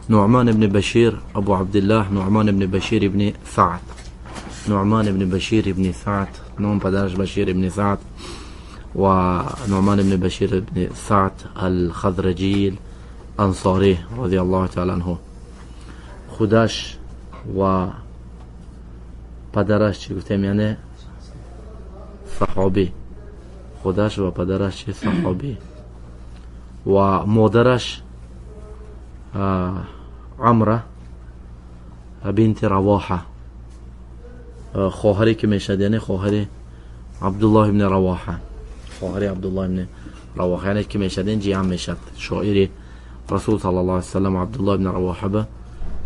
Нуъман ибн Башир, Абу Абдуллоҳ Нуъман ибн Башир ибн Саъд. Нуъман ибн Башир ибн Саъд, ном падараш Башир ибн Саъд ва Нуъман ибн Башир ибн Саъд ал-Хазраҷи Ансорӣ розияллоҳу таъала анҳу. Худаш ва падараш чӣ гуфтем, яъне саҳобӣ. Худаш ва падараш чӣ саҳобӣ ва модараш Амра бинти Равоҳа, хоҳаре ки мешад, яъне хоҳари Абдуллоҳ ибн Равоҳа, хоҳари Абдуллоҳ ибн Равоҳа, яъне ки мешад, ин ҷиам мешад, шоири Расул саллаллоҳу алайҳи васаллам Абдуллоҳ ибн Равоҳа ба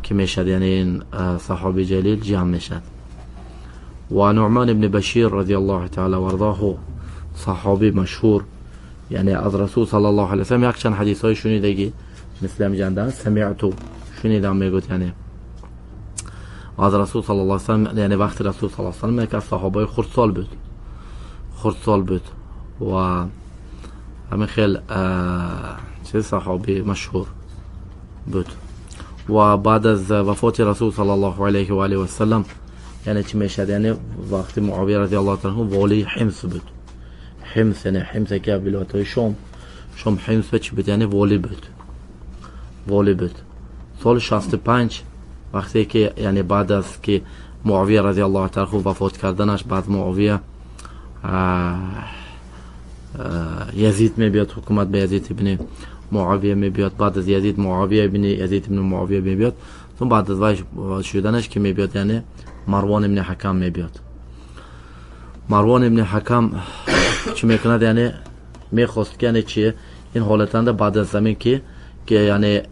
ки мешад, яъне ин саҳоби ҷалил ҷиам мешад. Ва Нуъман ибн Башир розияллоҳу таъала вардоҳу саҳоби машҳур, яъне аз Расул саллаллоҳу алайҳи васаллам якчанд ҳадисҳои шунидагӣ, мисли ҳамҷанда самиъту шунидам мегӯяд, яъне аз Расул саллаллоҳу алайҳи васаллам, яъне вақти Расул саллаллоҳу алайҳи васаллам яке аз саҳобаи хурдсол буд, хурдсол буд ва ҳамин хел чиз саҳоби машҳур буд. Ва баъд аз вафоти Расул саллаллоҳу алайҳи ва олиҳи васаллам, яъне чӣ мешад, яъне вақти Муовия розияллоҳу таъала анҳу волии Ҳимс буд. Ҳимс, яъне Ҳимс яке аз вилоятҳои Шом, Шом Ҳимс ба чӣ буд, яъне волӣ буд, волӣ буд. Соли 65 вақте ки, яъне баъд аз ки Муовия розияллоҳу таъала анҳу вафот карданаш, баъд Муовия Язид мебиёд, ҳукумат ба Язид ибни Муовия мебиёд, баъд аз Язид Муовия ибни Язид ибни Муовия мебиёд, баъд аз вай шуданаш ки мебиёд, яъне Марвон ибни Ҳакам мебиёд. Марвон ибни Ҳакам чӣ мекунад, яъне мехост ки, яъне чи ин ҳолатанда баъд аз замин ки яъне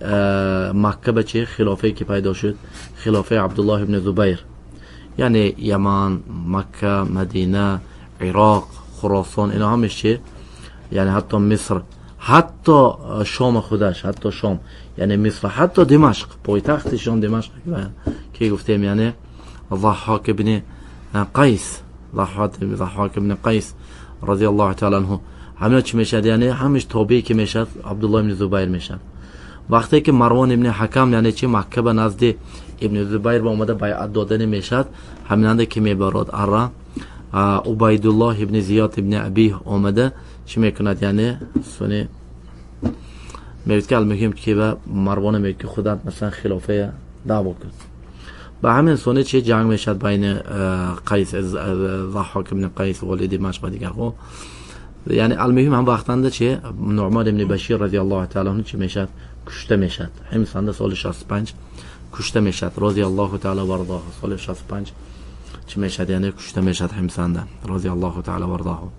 Макка ба чи хилофае ки пайдо шуд, хилофаи Абдуллоҳ ибни Зубайр, яъне Яман, Макка, Мадина, Ироқ, Хуросон, ино ҳамаш чи, яъне ҳатто Миср, ҳатто Шом худаш, ҳатто Шом, яъне Миср, ҳатто Димашқ, пойтахти Шом Димашқ ки гуфтем, яъне Заҳҳок ибни Қайс, Заҳҳок ибни Қайс розияллоҳу таъала анҳу, ҳамино чӣ мешад, яъне ҳамаш тобее ки мешад Абдуллоҳ ибни Зубайр мешад. Вақте ки Марвон ибни Ҳакам, яъне чи Макка ба назди ибни Зубайр ба омада байъат додани мешад, ҳаминанда ки мебарод арра Убайдуллоҳ ибни Зиёд ибни Абиҳ омада чӣ мекунад, яъне суни мегӯяд ки алмуҳим ки ба Марвон мегӯяд ки худат масалан хилофая даъво кун. Ба ҳамин суни чи ҷанг мешад байни Қайс, Заҳҳок ибни Қайс, воли Димашқ ва дигарҳо. Яъне алмуҳим ҳам вақтанда чи Нуъмон ибни Башир розияллоҳу таъала анҳу чӣ мешад, кушта мешад. Ҳимсанда соли 65 кушта мешад, розияллоҳу таъала вардоҳу. Соли 65 чӣ мешад, яъне кушта мешад Ҳимсанда, розияллоҳу таъала вардоҳу.